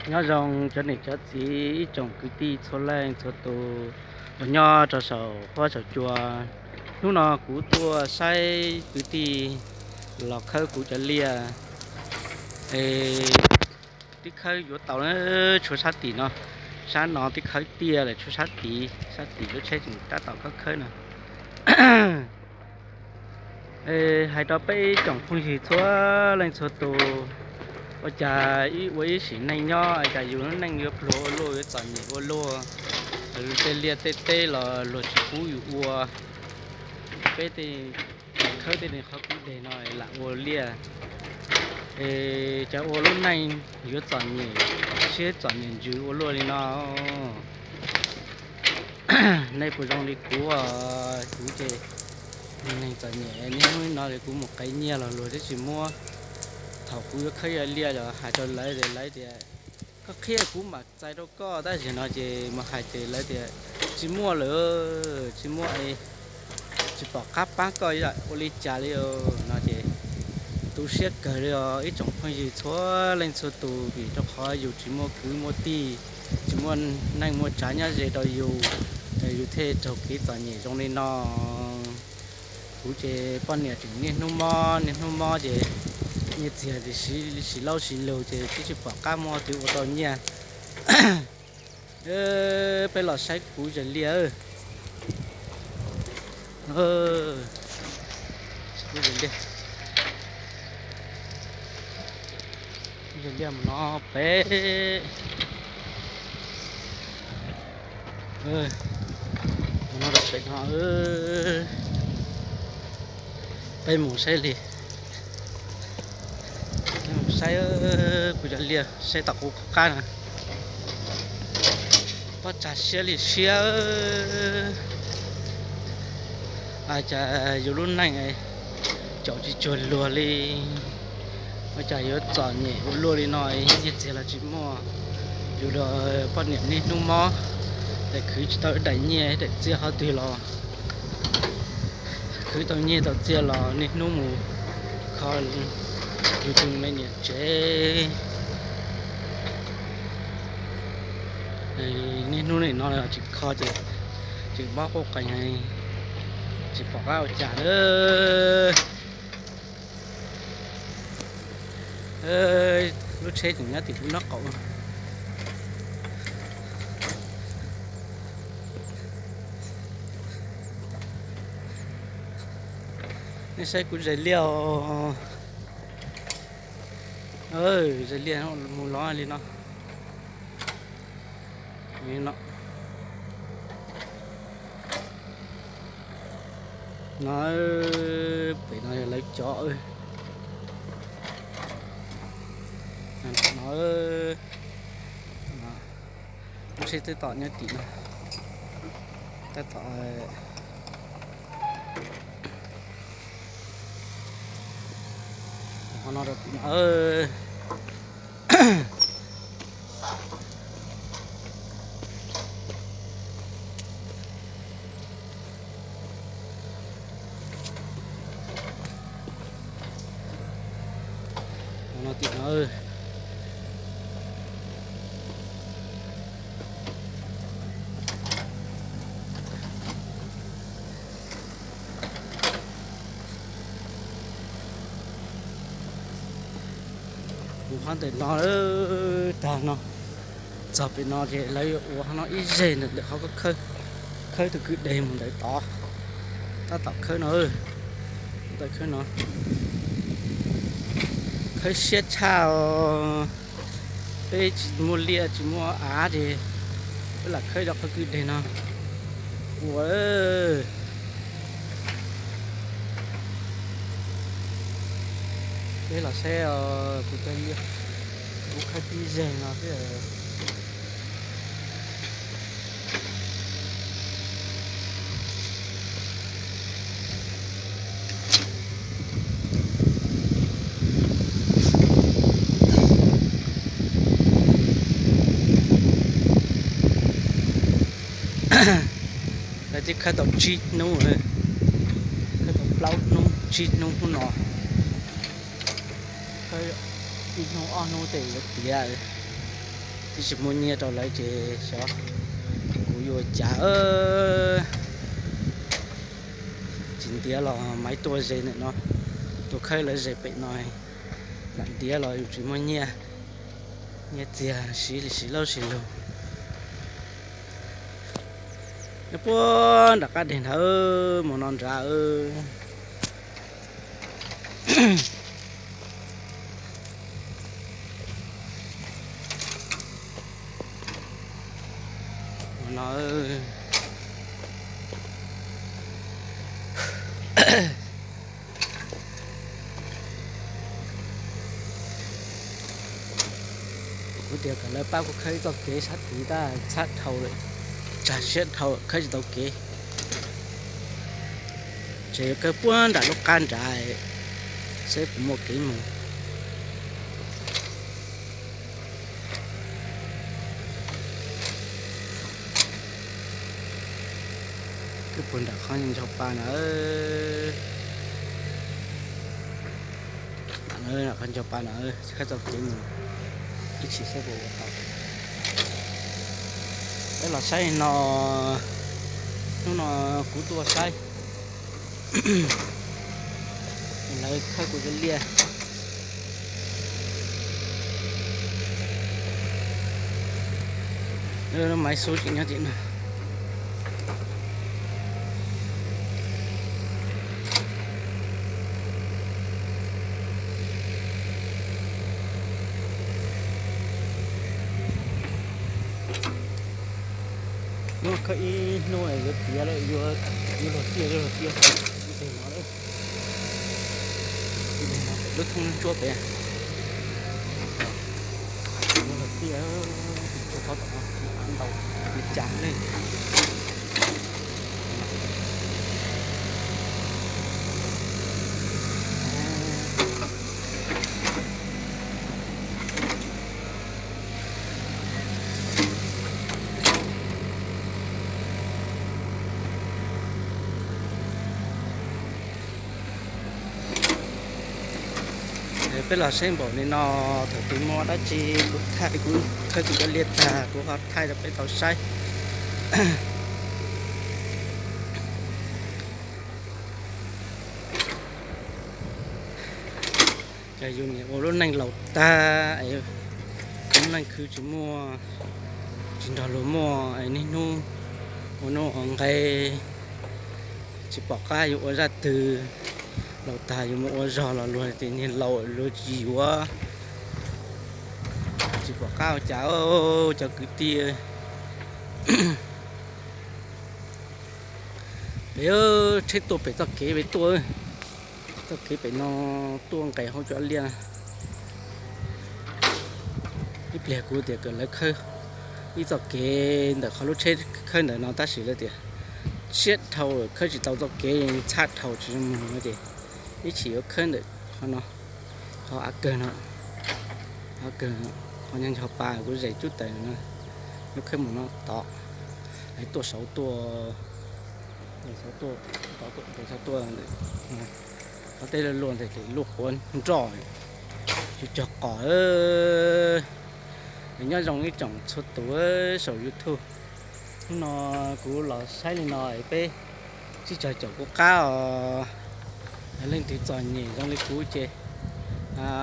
Nyob zoo cov niam cov txiv ib tsoom kwv tij txhua leej txhua tus uas nyob rau saum huab saum cua. Hnub no kuv tuaj saib kwv tij los khawb kuv cov liaj. Twb khawb yuav tau, tshuav sab tim no, sab no twb khawb tiaj lawm, tshuav sab tid, sab tim lub tsheb tseem tab tom khawb khawb no. Hais rau peb ib tsoom phooj ywg txhua leej txhua tus, ua cas ib ua ib sim neej nyob cas yus lub neej yuav pluag ua luaj, yuav txom nyem ua luaj. Tej liaj tej teb los luag tsis pub yus ua, peb tej khawb tej qhov kwj deg no lam ua liaj, es cas ua lub neej yuav txom nyem, siab txom nyem ntsws ua luaj li no. Nej puas zoo li kuv? Kuv ces neeg txom nyem, niaj hnub no kuv mus qev nyiaj los luag twb tsis muab. Thaum kuv yuav khawb ib liaj los hais rau lawv tias, lawv tias, koj qhia kuv mam txais rau koj, tab sis no ces mus hais ces lawv tias tsis muaj lawm, tsis muaj, tsis pom qab pab koj ua li cas li no ces tu siab kawg li os ib tsoom phooj ywg txhua leej txhua tus, vim rau qhov yus tsis muaj kwv muaj tij, tsis muaj neej muaj tsav nyob ze rau yus, yus thiaj raug kev txom nyem zoo li no. Kuv ces poj niam tseem niaj hnub mob niaj hnub mob ces nyiaj txiag siv laub siv lug ces twb tsis pom qab muab twv ua tau nyiaj. Peb los saib kuv zes liaj. Kuv zes liaj, zes liaj mus no peb, mus no rau pem no. Peb mus saib li, peb mus saib kuv zes liaj saib tom kuv qab na. Pob tsag siab li siab. Cas yus lub neej caum tsis cuag luag li, ua cas yuav txom nyem ua luaj li no, nyiaj txiag los tsis muaj. Yus poj niam niaj hnub mob, es khwv tsis tau ib daim nyiaj ib daim txiaj qhov twg los, khwv tau nyiaj tau txiaj los niaj hnub mus kho yus tus me niam tsev. Niaj hnub nim no tsis kho ces tseem mob quaj qees, tsis pom qab ua cas lawm. Lub tsheb tseem nyob tim kuv nraub qaum. Nej saib kuv zes liaj os. Zes liaj mus lov li no. No, pem no yog lawv cov. No, lub tsheb tab tom nyob tim no, tab tom ho no rau tim no. No tim no. Mus qhov ntawm no tag no, txog pem no ces lawv yuav ua qhov no ib zeg ntawm qhov khawb, khawb tus kwj deg mus ntawd tod. Tab tom khawb no, tab tom khawb no, khawb siab tshaj os. Peb tsis muaj liaj tsis muaj av ces peb lam khawb cov qhov kwj deg no ua. Peb los saib kuv cov liaj, kuv khawb tib zeg no xwb. Lawv twb khawb tau tsib hnub, khawb tau plaub hnub tsib hnub hnub no, khawb ib hnub ob hnub tej yuav tiav. Tsis muaj nyiaj rau lawv ces xyov kuv yuav cas. Tsis ntiav los maiv tuaj ze ntawm no, tuaj khawb lawv ze pem no. Lam ntiav los yus tsis muaj nyiaj, nyiaj txiag siv li siv laub siv lug. Nyob puag nram qab deg nrad, mus no nrad. Mus no. Kuv tias kom lawv pab kuv khawb ib txoj kev sab tid tab txhab dhau lawm, tsag siab dhau khawb tsis tau kev. Ces yuav khawb puag nram lub qab nrad seb puas muaj kev mus. Khawb puag nram qhov ncho pa na. Qhov ncho pa na, khawb txoj kev mus ib chim seb puas ua tau. Peb los saib no, hnub no kuv tuaj saib lawv khawb kuv cov liaj. Lub maiv xub tseem nyob tim no. Hnub khawb ib hnub yuav tiav lawm, yuav luag tiaj, yuav luag tiaj. Lub thoob ntsuab pem, yuav luag tiaj, txhob tom no, ntau li cas ne. Peb los saib npaum li no, thaum twg muaj dab tsi kuv thaij, kuv khawb kuv cov liaj tag kuv ho thaij rau peb tau saib. Ces yus niam ua lub neej laus tag, lub neej khwv tsis muaj, tsis nrog luag muaj, niaj hnub ua nuj ua nqe, tsis pom qab yuav ua zaj twg. Laus tag yus mus ua zog los luag tias niag laus luag tsis yuav, tsis pom qab ua cas. Cov kwv tij, pem tsheb tuaj pem txoj kev pem tuaj, txoj kev pem no tuaj nqes hauv cov liaj. Ib pliag kuv tias kom lawv khawb ib txoj kev ntawm qhov lub tsheb khawb ntawm no tab sis lawv tias siab dhau khawb tsis tau txoj kev, txhab dhau tsis zoo mus no ces ib chim yuav khawb ntawm qhov no, qhov av kawg no, av kawg, qhov nyob ncho pa kuv zes cub taws no, yuav khawb mus no tod, es tuaj saud tuaj, saud tuaj, saud tuaj, qhov teb luaj luaj ntawd ces luaj quav nroj, tsis cog qos. Nyob zoo ib tsoom txhua tus saum YouTube, hnub no kuv los saib li no es peb sib tsog caum kuv qab os. Leej twg txom nyem zoo li kuv ces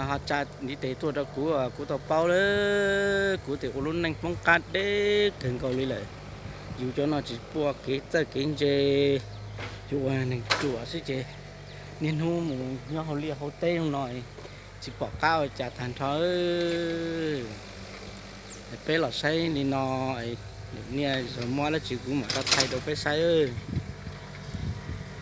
ho tsa ntiv tes tuaj rau kuv, kuv tau paub lawm. Kuv tias ua lub neej poob qab deb kawg nkaus li lawm. Yus cov no tsis pom kev txawj kev ntse, yus ua neeg ruam xwb ces niaj hnub mus nyob hauv liaj hauv teb zoo no, tsis pom qab ua cas tag nrho. Peb los saib li no, niaj zaus muaj dab tsi kuv mam rov thaij rau peb saib.